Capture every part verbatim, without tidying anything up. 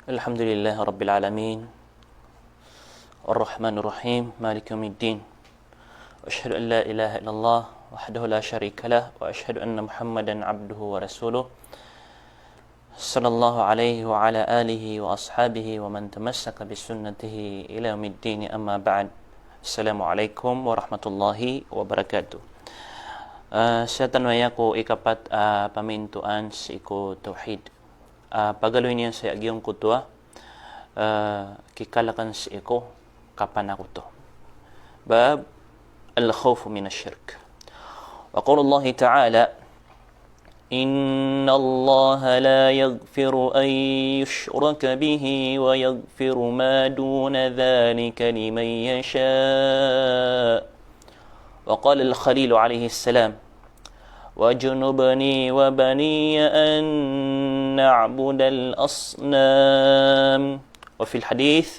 الحمد لله رب العالمين. الرحمن الرحيم. مالك يوم الدين. أشهد أن لا إله إلا الله وحده لا شريك له، وأشهد أن محمدا عبده ورسوله. صلى الله عليه وعلى آله وأصحابه ومن تمسك بسنته إلى يوم الدين، أما بعد. السلام عليكم ورحمة الله وبركاته. Ah, sa tano aya ko ikapat a pamintoan sii ko tawhid. Ah, pagaloy niyan sa giyangkoto a, ah, kikalakan sii ko kapanakoto. Bab al-khawfu minash shirk. Wa qawlullahi ta'ala, إن الله لا يغفر أن يشرك به ويغفر ما دون ذلك لمن يشاء. وقال الخليل عليه السلام: واجنبني وبني أن نعبد الأصنام. وفي الحديث: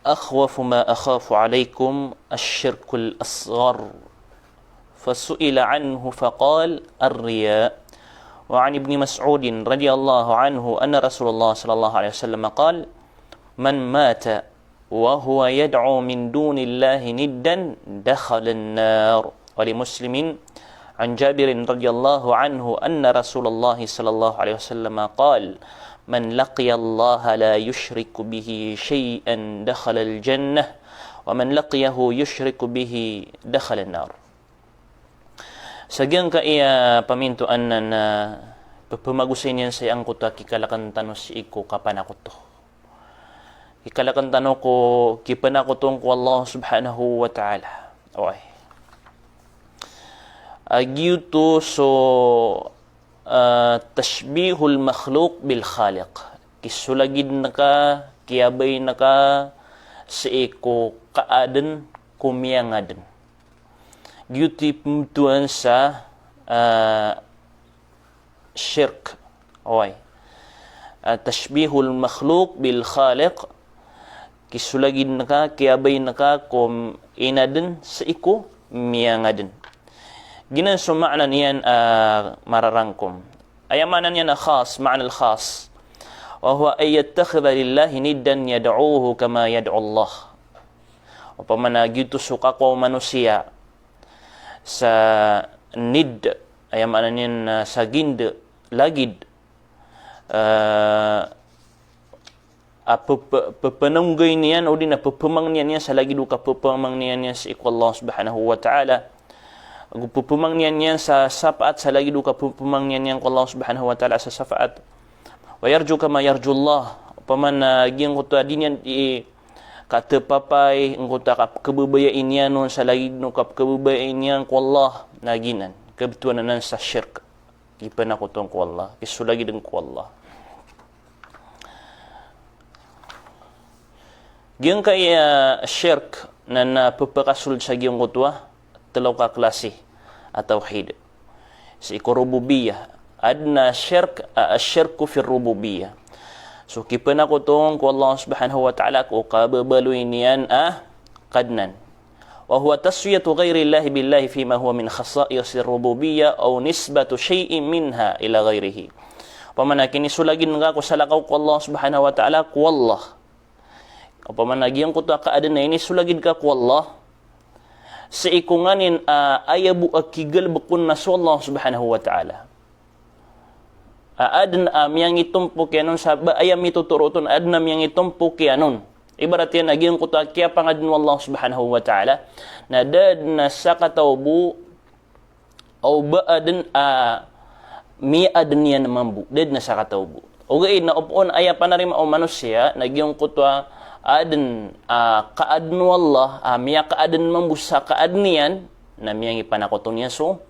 أخوف ما أخاف عليكم الشرك الأصغر. فسئل عنه فقال: الرياء. وعن ابن مسعود رضي الله عنه أن رسول الله صلى الله عليه وسلم قال: من مات وهو يدعو من دون الله ندا دخل النار. ولمسلم عن جابر رضي الله عنه أن رسول الله صلى الله عليه وسلم قال: من لقي الله لا يشرك به شيئا دخل الجنة، ومن لقيه يشرك به دخل النار. Sa giyangkaya pamintoan na, ah, pepemagosay niyan sa angkoto a kikalakan tano sii ko kapanakoto. Kikalakan tano ko kipanakoto ko Allah Subhanahu wa Ta'ala. Oway. A giyoto so, ah, tashbihul makhluq bil khaliq. Kisolagidn ka, kiyabayn ka sii ko kaaden ko miyangaden. Giyoto i pembetowan sa, ah, shirk. Oway. Ah, tashbihul makhluq bil khaliq. Kisolagidn ka, kiyabayn ka ko inaden sii ko miyangaden. Giyanan so maana niyan, ah, mararangkom. Aya maana niyan a khas, maana al-khas. Wa huwa an yattakhidha lillahi niddan yad'uhu kama yad'u Allah. Opama na giyoto so kakowa o manosiya sa nidd, aya maana niyan na sa gind, lagid, eh, a pepe-, pepenonggay niyan, odi na pepemangniyan iyan sa lagid o kapepemangniyan iyan sii ko Allah Subhanahu wa Ta'ala. Ago pepemangniyan iyan sa sapaat sa lagid o kapepemangniyan iyan ko Allah Subhanahu wa Ta'ala sa sapaat. Wa yarju kama yarju Allah. Opama na giyangkoto a di niyan di katepapay, angkoto a kapekebebaya iniyan on sa lagid o kapekebebaya iniyan ko Allah, na giyanan. Kebetowan anan sa shirk. Kipanakoto ko Allah, kisolagidn ko Allah. Giyangkaya shirk na, na pepakasold sa giyangkoto a telo ka klasi a tawhid. Sii ko rububiyyah, aden a shirk, a, ash-shirku fir rububiyyah. So kipanakoto ko Allah Subhanahu wa Ta'ala ko kababaloy niyan a kadnan. Wa huwa taswiyatu ghayrillahi billahi fima huwa min khasa'isir rububiyyah aw nisbatu shay'in minha ila ghayrihi. Opama na kinisolagid ngka ko salakaw ko Allah Subhanahu wa Ta'ala ko Allah. Opama na giyangkoto a kaaden a inisolagid ka ko Allah, sii ko nganin a aya bo a kigalebek on na so Allah Subhanahu wa Ta'ala. A aden a miyangitompo kiyanon sa ba aya mitotoro oto na aden a miyangitompo kiyanon. Ibarat iyan a giyangkoto a kiyapangaden o Allah Subhanahu wa Ta'ala na da den a sakataw bo, aw ba aden a miyaaden iyan mambo, da den a sakataw bo. Ogaid na opama on aya panarima o manosiya na giyangkoto a aden a kaaden o Allah, a miyakaaden mambo sa kaaden iyan, na miyangipanakoto niyan so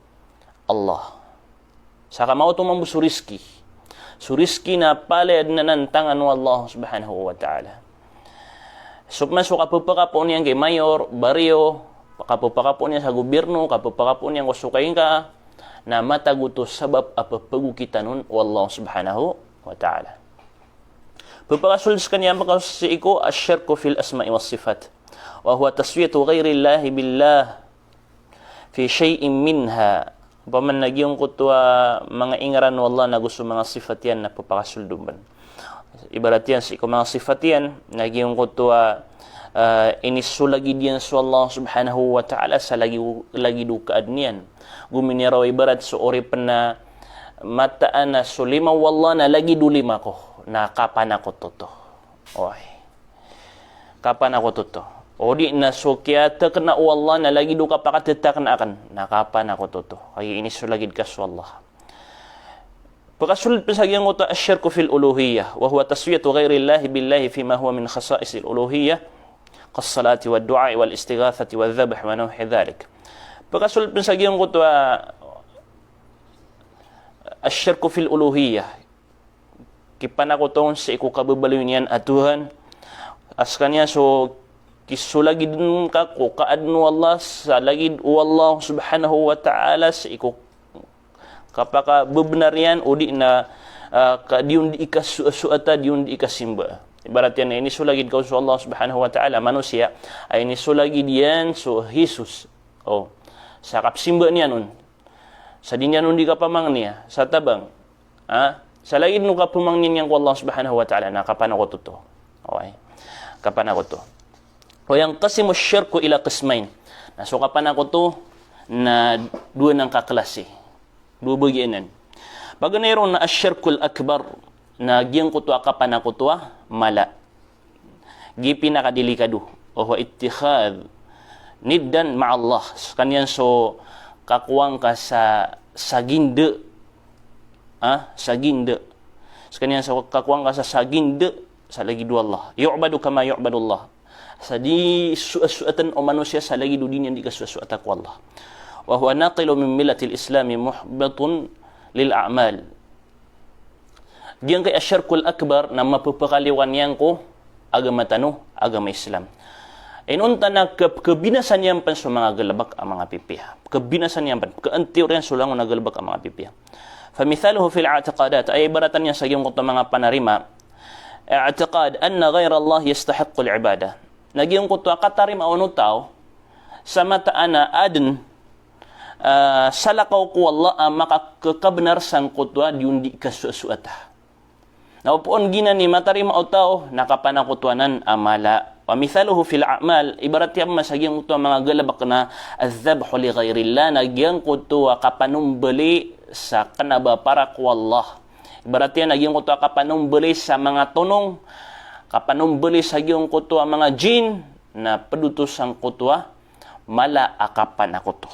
Allah. Saka maoto mambo so rizki. So rizki na palaya den a nantangan o Allah Subhanahu wa Ta'ala. So pman so kapepakapoon iyan ki mayor, baryo, kapepakapoon iyan sa gobirno, kapepakapoon iyan ko sokay ngka, na matag oto sabap a pepagokitan on o Allah Subhanahu wa Ta'ala. Pepakasold sekaniyan pakasold sii ko ash-shirku fil asma'i was sifat. Wa huwa taswiyatu ghayrillahi billah fi shay'in minha. Opama na giyangkoto a manga ingaran o Allah nago so manga sifat iyan na pepakasold on. Ibarat iyan sii ko manga sifat iyan, na giyangkoto a, ah, inisolagid iyan so Allah subhanahu wa ta'ala sa lagid, lagid o kaadn iyan. Gominiraw ibarat so oripn a mataan a so lima o Allah na lagid o lima ko, na kapanakoto oto. Oway. Kapanakoto oto. O di na so kiyatakna o Allah na lagid o kapakatakna akn, na kapanakoto oto. Kagiya inisolagid ka so Allah. Pkasold pn sa giyangkoto a ash-shirku fil uluhiyyah, wa huwa taswiyatu ghayrillahi billahi fima huwa min khasa'isil uluhiyyah, kas-salati wad-du'a'i wal-istighathati wadh-dhabh wa nahwi dhalik. Pkasold pn sa giyangkoto a ash-shirku fil uluhiyyah. Kipanakoto on sii ko kababaloy niyan a Tuhan. A skaniyan so kisolagidn ka ko kaadn o Allah sa lagid o Allah subhanahu wa ta'ala sii ko kapakababnar iyan, o di na, ah, ka, di on di ikasoasoata, di on di ikasimba. Ibarat iyan a inisolagid ka on so Allah subhanahu wa ta'ala, manosiya, a inisolagid iyan so Jesus. O, sa kapsimba niyan on. Sa di niyan on di kapamangniya sa tabang. Ha? Sa lagid o kapamangni niyan ko Allah subhanahu wa ta'ala, na kapanakoto oto. Oway. Kapanakoto. Wa yanqasimu ash-shirku ila qismayn. Na so kapanakoto na dowa anan ka klasi. Dowa bagianan. Paganay ron na ash-shirkul akbar, na giyangkoto a kapanakoto a mala. Giya pinakadelikado. Wa huwa ittikhadh niddan ma'allah. Skaniyan so kakowa ngka sa, sa ginda. Ha? Sa ginda. Skaniyan so kakowa ngka sa, sa ginda sa lagid o Allah. Yu'badu kama yu'badullah. Sa di soasoatan o manosiya sa lagid o di niyan di kasoasoata ko Allah. Wa huwa naqilun min millatil Islami muhbitun lil a'mal. Giyangkai a shirkul akbar na mapepakaliwan iyan ko agama tano, agama Islam. Inonta na ke-, kebinasa niyan pen so manga galebek a manga pipiya. Kebinasa niyan pen, kaantiyor iyan so langon a galebek a manga pipiya. Famithaluhu fil i'tiqadat, aya ibaratan iyan sa giyangkoto a manga panarima, i'tiqad anna ghayrallahi yastahiqqul ibadah. Na giyangkoto a katarimaa on o taw sa mataan a aden, ah, salakaw ko Allah a makakekabnar sangkoto a di on di kasoasoata. Na opon giyanan i matarima o taw na kapanakoto anan a mala. Wa mithaluhu fil a'mal, ibarat iyan man sa giyangkoto a manga galebek na adh-dhabhu li ghayrillah, na giyangkoto a kapanombeli sa kena ba para ko Allah. Ibarat iyan na giyangkoto a kapanombeli sa manga tonong, kapanombeli sa giyangkoto a manga jin, na ped oto sangkoto a mala a kapanakoto.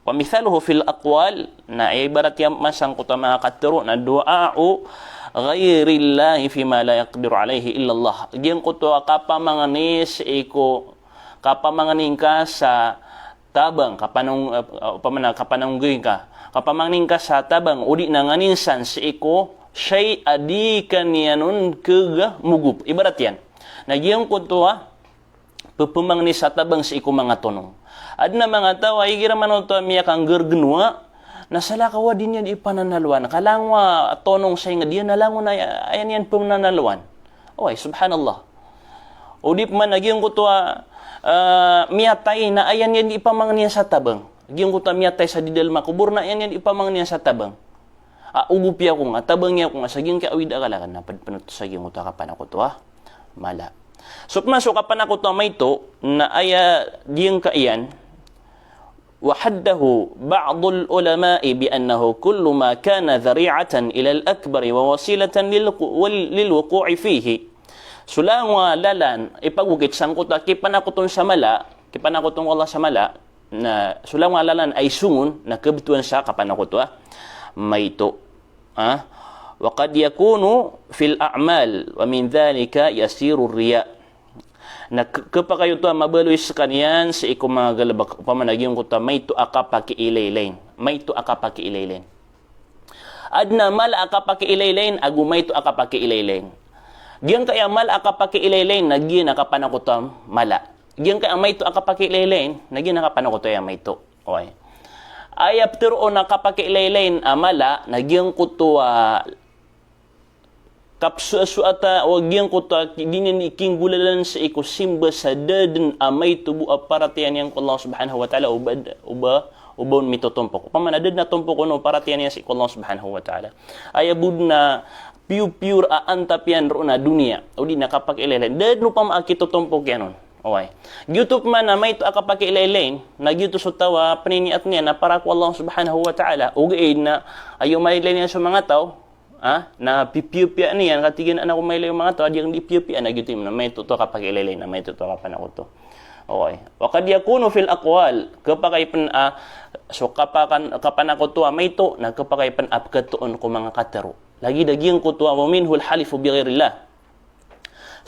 Wa mithaluhu fil aqwal, na ibarat iyan man sangkoto a manga katero na du'a'u ghayrillahi fima la yaqdiru alayhi illallah. Giyangkoto a kapamangni sii ko, kapamangni ngka sa tabang, kapanong-, eh, opama na kapanonggi ngka. Kapamangni ngka sa tabang, o di na nganin san sii ko shay a di ka niyan on kega mogop. Ibarat iyan. Na giyangkoto a pepemangni sa tabang sii ko manga tonong. Aden a manga taw a igira man oto a miyakanggergenowa, na salakaw a di niyan di pananalowan. Ka langon a tonong sa inged iyan, na langon a aya niyan pemananalowan. Oway, subhanallah. O di peman a giyangkoto a, ah, miyatay na aya niyan di pamangnian sa tabang. Giyangkoto a miyatay sa di dalem a kobor na aya niyan di pamangnian sa tabang. A, ogopi ako nga, tabangi ako nga, sa giyangkai a awid a kalakan, na ped pen oto sa giyangkoto a kapanakoto a mala. So, pman so kapanakoto a maito, na aya giyangkaiyan, wa haddahu ba'dul ulama'i bi annahu kullu ma kana dhari'atan ilal akbari wa wasilatan lil, lil wuqu'i fihi. So langon a lalan, ipagokit sangkoto a kipanakoton sa mala, kipanakoton ko Allah sa mala, na so langon a lalan a isong on na kebetowan sa kapanakoto a maito. Ha? Wa qad yakunu fil a'mal, wa min dhalika yasirur riya. Na ke-, kepakay oto a mabaloy sekaniyan sii ko manga galebek, opama na giyangkoto a maito a kapakiilaylayin. Maito a kapakiilaylayin. Aden a mala a kapakiilaylayin, ago maito a kapakiilaylayin. Giyangkai a mala a kapakiilaylayin, na giya na kapanakoto a mala. Giyangkai a maito a kapakiilaylayin, na giya na kapanakoto a maito. Oway. Aya peteroon a kapakiilaylayin a mala, na giyangkoto a kapsoasoata, o giyangkoto a ki-, di niyan ikinggolalan sii ko simba sa da den a maito bo a paratiyayaan iyan ko Allah Subhanahu wa Ta'ala, o ba, o ba, O ba on mitotompok. Opama na da dn a tompok on o paratiyaya niyan sii ko Allah Subhanahu wa Ta'ala. Aya bo dn a pure-pure a antap iyan roo na doniya. O di na kapakiilaylayin. Da dn opama a kitotompok iyan on. Oway. Giyoto pman a maito a kapakiilaylayin, na giyoto so taw a pniniyat niyan na para ko Allah Subhanahu wa Ta'ala. Ogaid na, aya omailay niyan so manga taw, ah, na pipiyapiyaan iyan, katig iyan a anak ko mailay o manga taw a di akn di piyapiyaan, na giyoto i maito oto a kapakiilaylayin, na maito oto a kapanakoto. Oway. Wa qad yakunu fil aqwal, khapakay pn a, so kapakan-, kapanakoto a maito, na khapakay pn a pkhatoon ko manga katharo. Lagid a giyangkoto a wa minhul halifu bi ghairillah.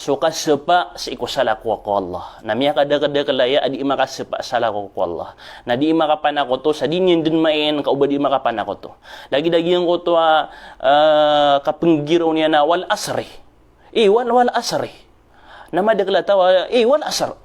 So kasapa sii ko salakaw ko Allah. Na miyakadakadakl aya a di makasapa salakaw ko Allah. Na di makapanakoto sa di niyan dn main ka o ba di makapanakoto. Lagid a giyangkoto a, ah, kapnggiraw niyan a wal asri. Eh, wal, wal asri. Na madakl a taw a, eh, wal asr.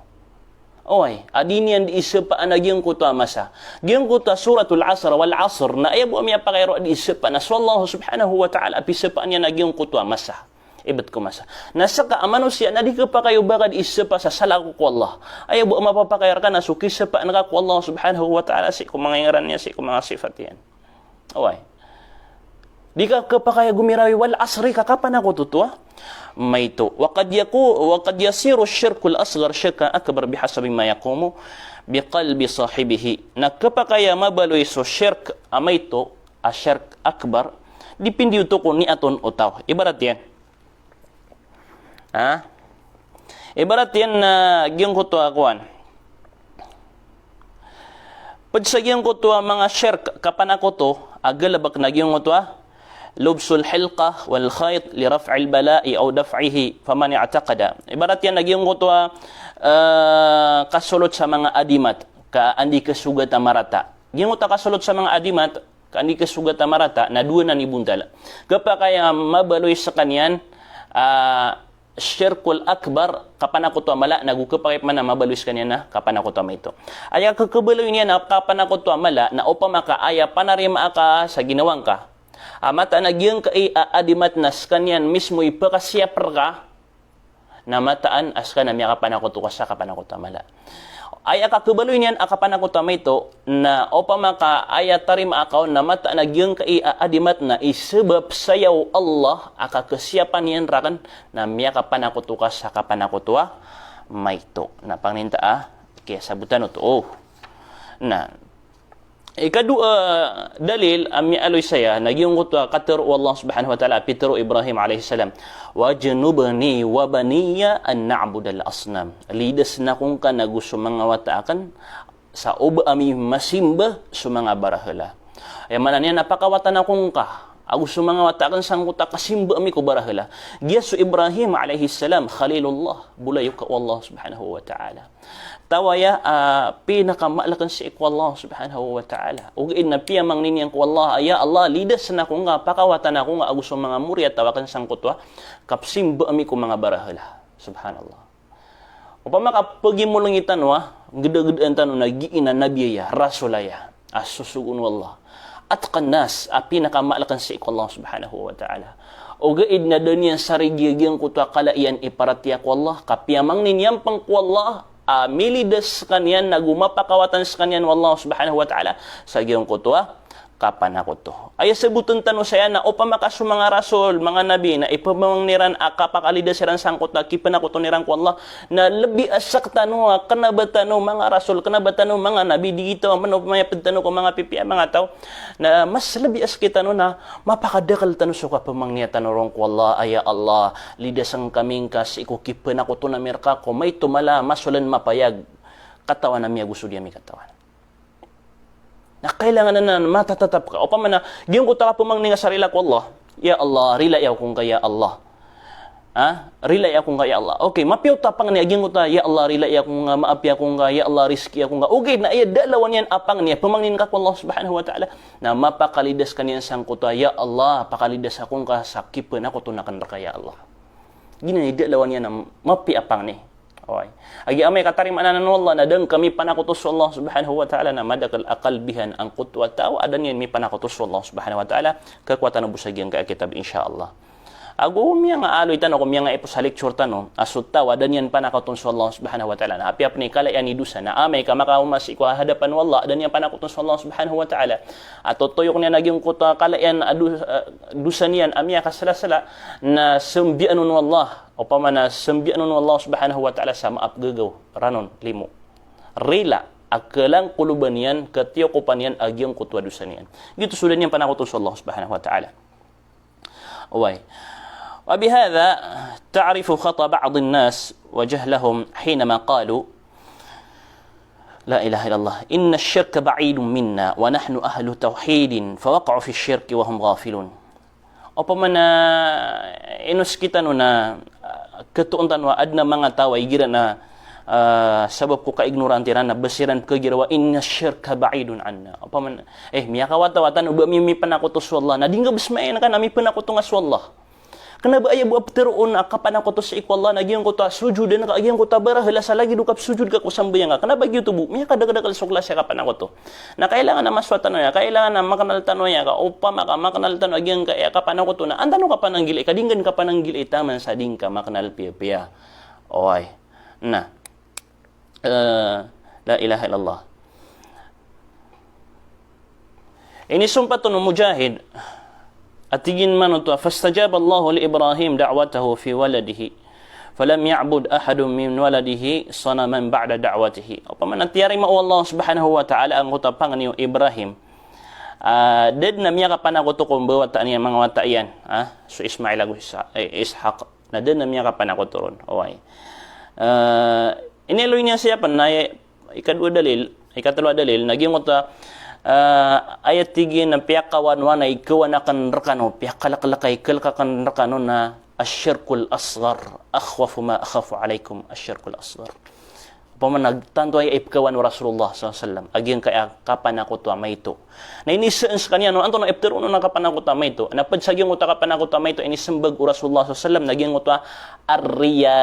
Oway, a di niyan di isapaan a giyangkoto a masa. Giyangkoto a Suratul Asr, wal asr, na aya bo a miyapakay roo a di isapaan a so Allah Subhanahu wa Ta'ala a pisapaan iyan a giyangkoto a masa. Ibt ko masa. Na ska a manosiya na di khapakay o ba ka di isapa sa salakaw ko Allah. Aya bo a mapapakay rka na so kisapaan ka ko Allah Subhanahu wa Ta'ala sii ko manga ingaran iyan, sii ko manga sifat iyan. Oway. Di ka khapakay a gomiraw i wal asri ka kapanakoto oto a maito. Wa qad yaku-, wa qad yasiru shirkul asghar shirkan akbar bihasabi ma yaqumu bi qalbi sahibihi. Na khapakay a mabaloy so shirk a maito, a shirk akbar, dipindi oto ko niyat on o taw. Ibarat iyan. Ha? Ibarat iyan na giyangkoto a kowan. Pd sa giyangkoto a manga shirk kapanakoto, a galbk na giyangkoto a lubsul hilqah wal khayt li raf'il bala'i aw daf'ihi faman i'taqada. Ibarat iyan na giyangkoto a, eh, kasolot sa manga adimat, ka an di kasogat a marata. Giyangkoto a kasolot sa manga adimat, ka an di kasogat a marata, na dowa nan i bontal. Khapakay a mabaloy skaniyan, ah, shirkul akbar, kapanakoto a mala, nago khapakay pman a mabaloy skaniyan a kapanakoto a maito. Aya khabaloy niyan a kapanakoto a mala, na opama ka aya panarima aka sa ginawa ngka a mataan a giyangkai a adimat na skaniyan mismo i pakasiyap rka, na mataan a ska na miyakapanakoto ka sa kapanakoto a mala. Aya kakhabaloy niyan a kapanakoto a maito, na opama ka aya tarima aka on na mataan a giyangkai a adimat na i sabap saya o Allah a kakasiyapan iyan rakn, na miyakapanakoto ka sa kapanakoto a maito. Na pangninta a kiyasabotan oto. Na Ikadowa a dalil a miyaaloy saya na giyangkoto a katharo o Allah Subhanahu wa Ta'ala a pitharo o Ibrahim alayhis salam, "Wajnubni wa baniya an na'budal asnam." Lidasn ako ngka nago so manga wata akn sa oba ami masimba so manga barahala. Aya maana niyan na pakawatan ako ngka ago so manga wata akn sangkoto a kasimba ami ko barahala. Giya so Ibrahim alayhis salam, Khalilullah, bolayoka o Allah Subhanahu wa Ta'ala. Taw aya, ah, pinakamaalkn sii ko Allah Subhanahu wa Ta'ala. Ogaid na piyamangni niyan ko Allah, "Ya Allah, lidasn ako ngka, pakawatan ako ngka ago so manga moriyataw akn sangkoto a kapsimba ami ko manga barahala." Subhanallah. Opama ka pagimolngi tano a, gdagdaan tano na giya na nabi aya, rasul aya, a sosogoon o Allah. Atqan nas, a pinakamaalkn sii ko Allah Subhanahu wa Ta'ala. Ogaid na da niyan sarigiya giyangkoto a kala iyan i paratiyaya ko Allah, ka piyamangni niyan pn ko Allah a milidas skaniyan nago mapakawatan skaniyan o Allah Subhanahu wa Ta'ala sa giyangkoto a kapanakoto. Aya sabotn tano saya na opama ka so manga rasul, manga nabi, na ipamangni iran a kapakalidas iran sangkoto a kipanakoton iran ko Allah, na lbi a sktano a kna ba tano manga rasul, kna ba tano manga nabi, di gitaw a mano mayapd tano ko manga pipiya a manga taw. Na mas lbi a sktano na mapakadakl tano so kapamangnia tano ron ko Allah a, "Ya Allah, lidasn kami ngka sii ko kipanakoton ami rka ko maito mala a masolan mapayag. Katawan ami ago so di ami katawan." Na kailangan anan a matatatap ka. Opama na giyangkoto a kapamangni nga sa rila ko Allah, "Ya Allah, rilai ako ngka, ya Allah." Ha? "Rilai ako ngka, ya Allah." Okay, mapiya oto a pangni a giyangkoto a, "Ya Allah, rilai ako ngka, maapi ako ngka, ya Allah, rizki ako ngka." Ogaid na aya da a lawan iyan a pangni a pamangnin ka ko Allah Subhanahu wa Ta'ala, na mapakalidas ka niyan sangkoto a, "Ya Allah, pakalidas ako ngka sa kipanakoton akn rka, ya Allah." Giyanan i da a lawan iyan a mapiya a pangni. Oway. Agi amay ka tarimaan anan o Allah na da ngka mipanakoto so Allah Subhanahu wa Ta'ala, na madakl a kalbihan angkoto a taw a da niyan mipanakoto so Allah Subhanahu wa Ta'ala. Kakowa tano bo sa giyangkai a kitab, insha Allah. Ago miyangaaloy tano ko miyangaipos a lecture tano a so taw a da niyan panakoton so Allah subhanahu wa ta'ala, na apiya pn i kala iyan i dosa na amay ka makaoma sii ko hadapan o Allah, da niyan panakoton so Allah subhanahu wa ta'ala, a totoyok niyan a giyangkoto a kala iyan a do-, a dosa niyan a miyakasala-sala, na sambiyan on o Allah, opama na sambiyan on o Allah subhanahu wa ta'ala sa maap gagaw, ranon, limo. Rila a kalangkoloban iyan, katiyokopan iyan a giyangkoto a dosa niyan. Giyoto so da niyan panakoton so Allah subhanahu wa ta'ala. Oway. وبهذا تعرف خطأ بعض الناس وجهلهم حينما قالوا، لا إله إلا الله، إن الشرك بعيد منا ونحن أهل توحيد، فوقعوا في الشرك وهم غافلون. Opama na inos kitano na, ah, katoon tano a adn a manga taw a igira na, ah, sabap ko kaignorante iran na ba siran pkhagiraw a inna shirka ba'idun anna. Opama na, eh, miyakawataw a tano ba mi, mipanakoto so Allah. Na di ngka bs mayan ka na mipanakoto nga so Allah. Kna ba aya bo a ptharoon a kapanakoto sii ko Allah na giyangkoto a sujud, na ka giyangkoto a barahala sa lagid o kapsujud ka ko sambayang ka. Kna ba giyoto bo, miyakadakdakl so klasi a kapanakoto. Na kailangan a masowa tano aya, kailangan a maknal tano aya ka, opama ka maknal tano a giyangkaya kapanakoto na an tano kapananggilai, ka di ngka dn kapananggilai taman sa di ngka maknal piyapiya. Oway. Na, eh, la ilaha illallah. Inisompat on o Mujahid a tig iyan man oto a, فاستجاب الله لإبراهيم دعوته في ولده فلم يعبد أحد من ولده صنما بعد دعوته. Opama na tiyarima o Allah subhanahu wa ta'ala angkoto a pangni o Ibrahim. Ah, da dn a miyakapanakoto ko mbawata niyan, manga wata iyan, ah, so Ismail ago Isa-, eh, Ishaq. Na da dn a miyakapanakoto ron. Oway. Ah, inialoy niyan siya pn na aya ikadowa a dalil, ikatlo a dalil, na giyangkoto a, ah, aya tig iyan a piyakawan o ana i kawan akn rkano, piyakalaklaka i kalk akn rkano na ash-shirkul asghar, akhwafu ma akhafu alaykum ash-shirkul asghar. Opama na tanto aya ipkawan o Rasulullah sallallahu alayhi wasallam a giyangkaya kapanakoto a maito. Na inisaan skaniyan on, antonaa i ptharoon on a kapanakoto a maito? Na pd sa giyangkoto a kapanakoto a maito, inismbag o Rasulullah sallallahu alayhi wasallam na giyangkoto a ar-riya,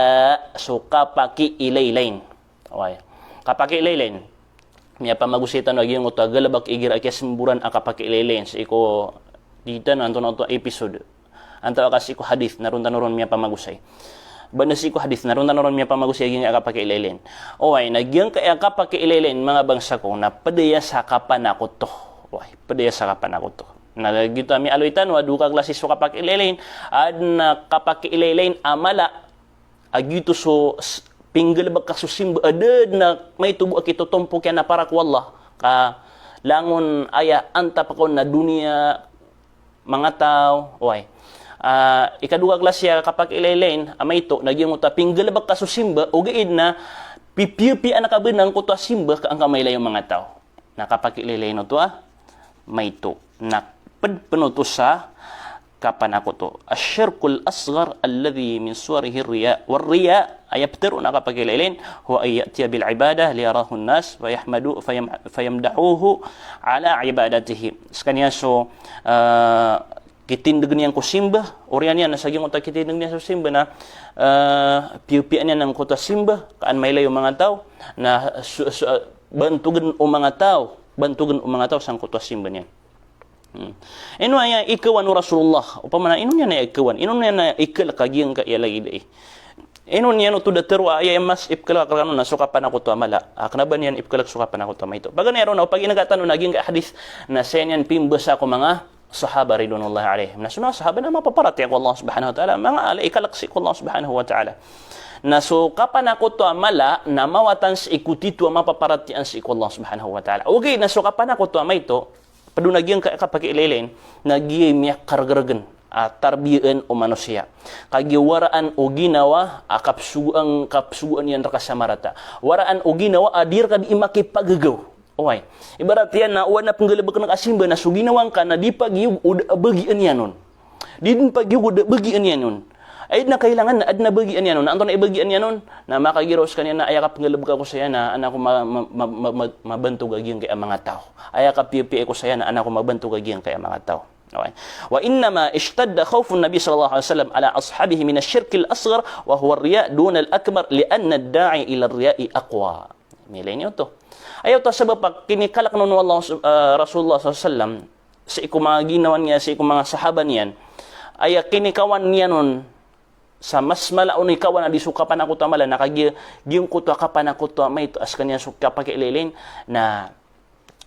so kapakiilaylayin. Oway. Kapakiilaylayin. Miyapamagosay tano a giyangkoto a galbk igira a kiyasemboran a kapakiilaylayin sii ko, di tano antonaa oto a episode. Antawaa ka sii ko hadith, na ron tano ron miyapamagosay. Ba na sii ko hadith, na ron tano ron miyapamagosay a giyangkaya kapakiilaylayin. Oway, na giyangkaya kapakiilaylayin, manga bangsa ko, na pd aya sa kapanakoto. Oway, pd aya sa kapanakoto. Na giyoto a miyaaloy tano a dowa ka klasi so kapakiilaylayin, adn a kapakiilaylayin a mala, a giyoto so s-, pinggalbk ka so simba a da dn a maito bo a kitotompok iyan a para ko Allah. Ka langon aya antap ka on na doniya, manga taw, oway. Ah, ikadowa a klasi a kapakiilaylayin a maito na giyangkoto a pinggalbk ka so simba, ogaid na pipiyapiyaan ka bnar angkoto a simba ka an ka mailay o manga taw. Na kapakiilaylayin oto a maito. Na pd pn oto sa kapanakoto. Ash-shirkul asghar alladhi min suwarihi ar-riya. War-riya, aya ptharoon a kapakiilaylayin, huwa an ya'tiya bil ibadah liyarahu an-nas fayahmadu-, fayam-, fayamdahuhu ala ibadatihi. Skaniyan so, ah, kitindg niyan ko simba, oriyan iyan na sa giyangkoto a kitindg niyan so simba na, ah, piyapiyaan iyan angkoto a simba ka an mailay o manga taw, na su-, su-, bantogn o manga taw, bantogn o manga taw sangkoto a simba niyan. Hmm. Ino aya ikawan o Rasulullah, opama na ino niyan aya ikawan, ino niyan aya ikalk a giyangkaya lagid ai. Ino niyan oto da tharoa aya mas ipkalk rkano na so kapanakoto a mala. Ah, kna ba niyan ipkalk so kapanakoto a maito. Paganay ron na o paginaka tano na giyangkaya hadith na saya niyan pimbasa ko manga sahaba ridwanullahi alayhim. Na so manga sahaba na mapaparatiyaya ko Allah subhanahu wa ta'ala, manga ala ikalk sii ko Allah subhanahu wa ta'ala. Na so kapanakoto a mala na mawatan sii ko tito a mapaparatiyaya sii ko Allah subhanahu wa ta'ala. Ogaid na so kapanakoto a maito, pd on a giyangkaya kapakiilaylayin, na giya i miyakargrgn a tarbiyaan o manosiya. Kagiya waraan o ginawa a kapsogoan, kapsogoan iyan rka sa marata. Waraan o ginawa a di rka di makipagagaw. Oway. Ibarat iyan na o ana pnggalbkn ka a simba na so ginawa ngka na di pagiyog o da a bagian iyan on. Di dn pagiyog o da a bagian iyan on. Ay na kailangan na adn a bagian iyan on. Na antonaa i bagian iyan on? Na makagiraw skaniyan na aya kapnggalbka ko saya na an ako ma-, ma-, ma-, ma-, ma-, mabantog a giyangkaya manga taw. Aya kapiyapiyai ko saya na an ako mabantog a giyangkaya manga taw. Oway. Wa innama ishtadda khawfun Nabi sallallahu alayhi wasallam ala ashabihi min ash-shirkil asghar wa huwa ar-riya' duna al-akbar li'anna ad-da'i ila ar-riya'i aqwa. Mailay niyo oto. Aya oto a sabap a kinikalkn on o Allah, ah, Rasulullah sallallahu alayhi wasallam, sii ko manga ginawa niyan, sii ko manga sahaba niyan, aya kinikawan iyan on sa mas mala on i kawan a di so kapanakoto a mala, na kagiya giyangkoto a kapanakoto a maito a sekaniyan so kapakiilay-ilay, na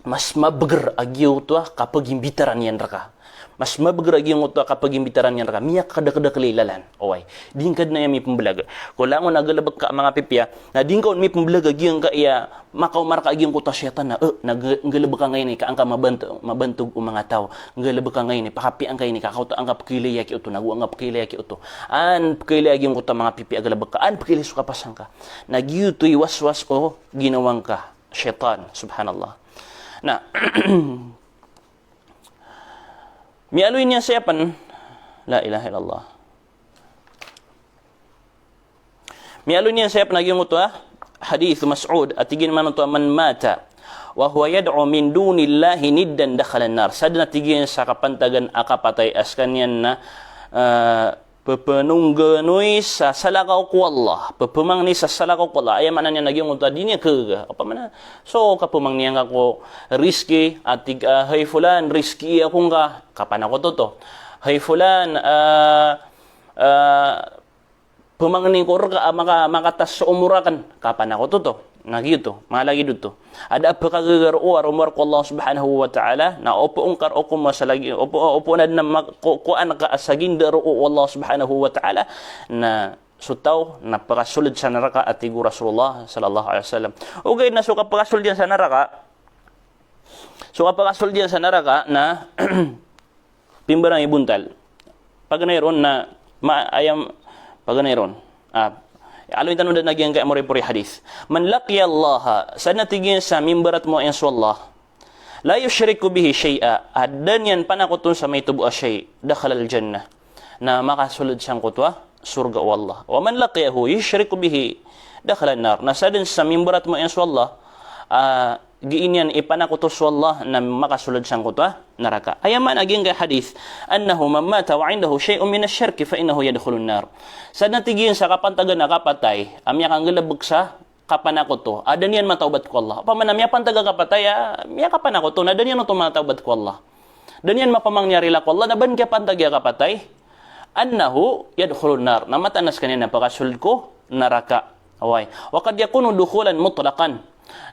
mas mabeger a giyangkoto a kapagimbitaran iyan reka. Mas mabeger a giyangkoto a kapagimbitaran iyan reka. Miyakadakdakl i lalan. Oway. Di ngka den aya mipembelaga. Ko langon a galebek ka a manga pipiya, na di ngka on mipembelaga giyangkaya makaoma reka a giyangkoto a shaytan na, eh, na ge-, nggalebeka ngka ini ka angka mabant-, mabantog o manga taw. Nggalebeka ngka ini, pakapiya ngka ini ka kaoto angka pekiilay a giyoto, nago angka pekiilay a giyoto. An pekiilay a giyangkoto a manga pipiya a galebek ka, an pekiilay so kapasang ka. Na giyoto i waswas o ginawa ngka. Shaytan, subhanallah. Na, miyaaloy niyan saya pen, la ilaha illallah. Miyaaloy niyan saya pen a giyangkoto a hadith Mas'ud, a tig iyan mambo oto a, "Man mata wa huwa yad'u min dunillahi niddan dakhalan nar." Sa den a tig iyan sa kapantagan a kapatay a sekaniyan na, eh, pepenongganoy sa salakaw ko Allah, pepemangni sa salakaw ko Allah. Aya maana niyan a giyangkoto a di niyan kagaga. Opama na, so kapemangni angka ko rizki, a tig a, "Hay fulan, rizki ako ngka," kapanakoto oto. "Hay fulan, eh, eh, pemangni ko reka a maka-, makatas so omor aken," kapanakoto oto. Na giyoto, mala giyoto. Ada a pekagaga roo a rowar ko Allah subhanahu wa ta'ala, na opama ka roo ko masa lagi, opama, opama na den a mak-, ko-, kowa angka a saginda roo o Allah subhanahu wa ta'ala, na so taw na pekasold sa naraka a tig o Rasulullah sallallahu alaihi wasallam. Ogaid na so kapekasold iyan sa naraka, so kapekasold iyan sa naraka na pimbarang i bontal. Paganay ron na ma-, ayam, paganay ron. Ah, aloy tano den a giyangkaya moripori a hadith. "Man laqiyallaha," sa den a tig iyan sa mimbaratmo iyan so Allah, "la yushriku bihi shay'a," a da niyan panakoton sa maito bo a shay', "dakhalal jannah," na makasold sangkoto a sorga o Allah. "Wa man laqiyahu yushriku bihi dakhalan nar," na sa den sa mimbaratmo iyan so Allah, ah, gii niyan ipanakoto so Allah na makasold sangkoto a naraka. Aya maana giyangkaya hadith, "Annahu man mata wa indahu shay'un minash shirki fa innahu yadkhulun nar." Sa den a tig iyan sa kapantagan a kapatay a miyakanggalebek sa kapanakoto a da niyan matawbat ko Allah. Opama na miyapantag a kapatay a miyakapanakoto na da niyan oto matawbat ko Allah. Da niyan mapamangni a rila ko Allah, na ba den kiyapantagi a kapatay, "annahu yadkhulun nar," na mataan a sekaniyan na pakasold ko naraka. Oway. "Wa qad yakunu dukhulan mutlaqan."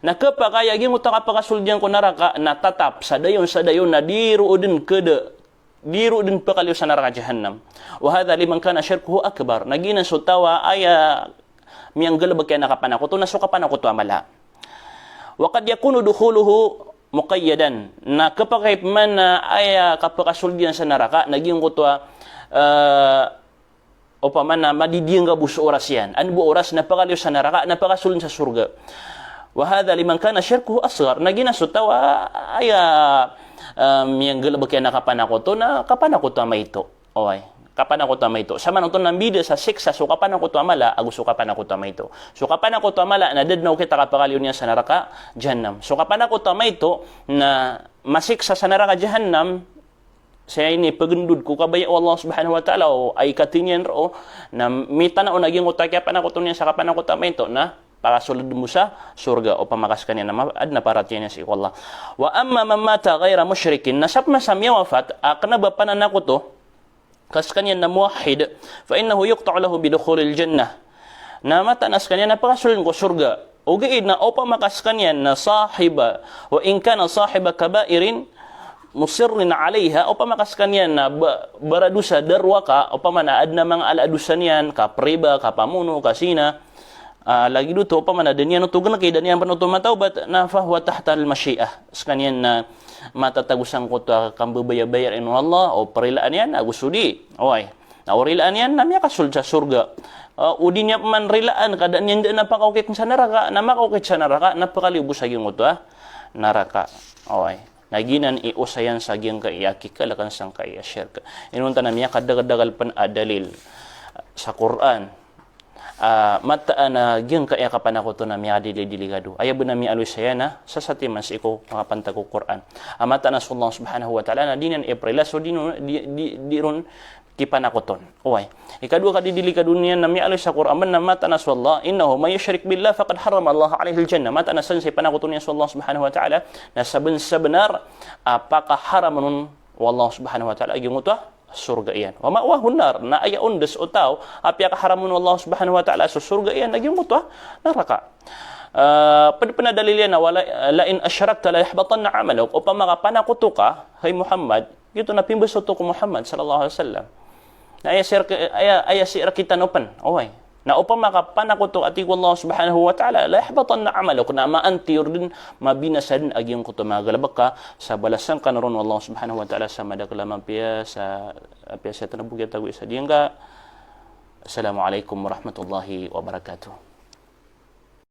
Na kepakay a giyangkoto a kapakasold iyan ko naraka na tatap sa dayon, sa dayon na di roo den keda, di roo den pekaliyo sa naraka jahannam. "Wa hadha liman kana shirkuhu akbar." Na giyanan so taw a aya miyanggalebek iyan a kapanakoto na so kapanakoto a mala. "Wa qad yakunu dukhuluhu muqayyadan." Na kepakay pman a aya kapakasold iyan sa naraka na giyangkoto a, eh, opama na madidiyangga bo so oras iyan. An bo oras na pekaliyo sa naraka, na pekasold sa sorga. "Wa hadha liman kana shirkuhu asghar." Na giyanan so taw a aya, eh, miyanggalebek iyan a kapanakoto na kapanakoto a maito. Oway. Kapanakoto a maito. Samanoto na mbida sa siksa so kapanakoto a mala ago so kapanakoto a maito. So kapanakoto a mala na da den a okit a kapekaliyo niyan sa naraka jahannam. So kapanakoto a maito na masiksa sa naraka jahannam, sa inipegendod ko kabaya o Allah subhanahu wa ta'ala o aya kati niyan roo, na mitana on a giyangkoto a kiyapanakoto niyan sa kapanakoto a maito na pakasold den bo sa sorga opama ka sekaniyan na ma-, aden a paratiyaya niyan sii ko Allah. "Wa amma man mata ghayra mushrikin," na sapman sa miyawafat a kena ba pananakoto ka sekaniyan na muwahhid, "fa innahu yuqta'u lahu bidukhulil jannah." Na mataan a sekaniyan na pakasolden ko sorga. Ogaid na opama ka sekaniyan na sahiba, wa in kana sahiba kabairin musirrin alaiha, opama ka sekaniyan na ba-, baradosa darowaka, opama na aden a manga ala a dosa niyan, ka priba, ka pamono, ka zina, ah, lagid oto, opama na da niyan oto geneki, da niyan pen oto matawbat, na fahuwa tahtal mashi'ah. Sekaniyan na matatago sangkoto a kambebayabayaan o Allah, o perilaan iyan, ago so di. Oway. Na o rilaan iyan na miyakasold sa sorga. Ah, o di niyan pman rilaan ka da niyan den a pakaokit sa naraka, na makaokit sa naraka, na pekaliyo bo sa giyangkoto a naraka. Oway. Na giyanan i osayan sa giyangkaya kikalakan sangkaya shirk. Inonta na miyakadakadakl pen a dalil sa Qur'an. Ah, mataan a giyangkaya kapanakoto na miyadili-dili kado. Aya bo na miyaaloy saya na sasatiman sii ko makapantag ko Qur'an. Ah, mataan a so Allah subhanahu wa ta'ala na di niyan iprila so di no-, di, di, di ron kipanakoton. Oway. Ikadowa ka didili kado niyan na miyaaloy sa Qur'an na mataan a so Allah, "Innahu man yushrik billah faqad harrama Allah alaihil jannah." Mataan a sadn sa ipanakoto niyan so Allah subhanahu wa ta'ala, na saben-sabenar a pakaharam on o Allah subhanahu wa ta'ala a giyangkoto a sorga iyan. Wa ma'wahun nar, na aya ondes o taw a piyakaharam on o Allah subhanahu wa ta'ala so sorga iyan na giyangkoto a naraka. Ah, ped pen a dalil iyan na wala, la in ashrakta la yahbatanna amaluk. Opama ka panakoto ka, hay Muhammad, giyoto na pimbes oto ko Muhammad sallallahu alaihi wasallam. Na aya sii rek-, aya, aya sii rektano pen. Oway. Na opama ka panakoto a tig o Allah subhanahu wa ta'ala, la yahbatanna amaluk, na maantiyor den, mabinasa den a giyangkoto a manga galebek ka, sa balasan ka ron o Allah subhanahu wa ta'ala sa madakel a mapiya, sa, apiya sa tena bo giyatago isa diyangka. Assalamu alaikum warahmatullahi wabarakatuh.